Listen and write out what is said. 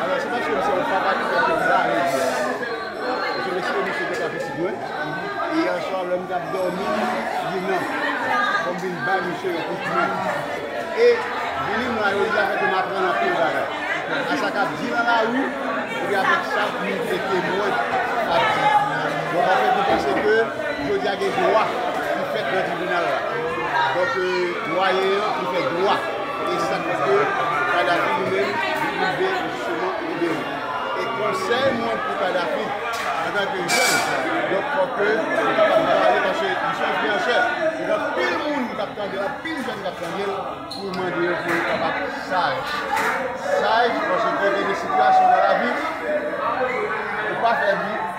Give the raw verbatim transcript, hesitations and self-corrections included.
Alò, se paske se yon papa ki fè peyi la ale vre. Mesye, mesye te ka pitit mwen. E yè swa, lè m t ap dòmi, li nan. Fò m vin bay misye yon kout men. E vini m la, yo di afè ke m aprann anpil bagay. A sa k ap di nan lari, epi avèk sa moun ki te temwen ap di. Donk, anfèt, nou panse ke jodi a gen dwa ki fèt nan tribinal la. Donk, euh, dwayen an, li fè dwa. E sa k fè ke Kadhafi li menm, li rive jisteman libere. E konsèy mwen pou Kadhafi, antanke jèn, donk, fò ke nou kapab pale, paske li se enfliyansè. Gen anpil moun k ap tande l, anpil jèn k ap tande l, pou mande yo pou yo kapab saj. Saj, paske gen de sitiyasyon nan lavi, ou pa fè byen,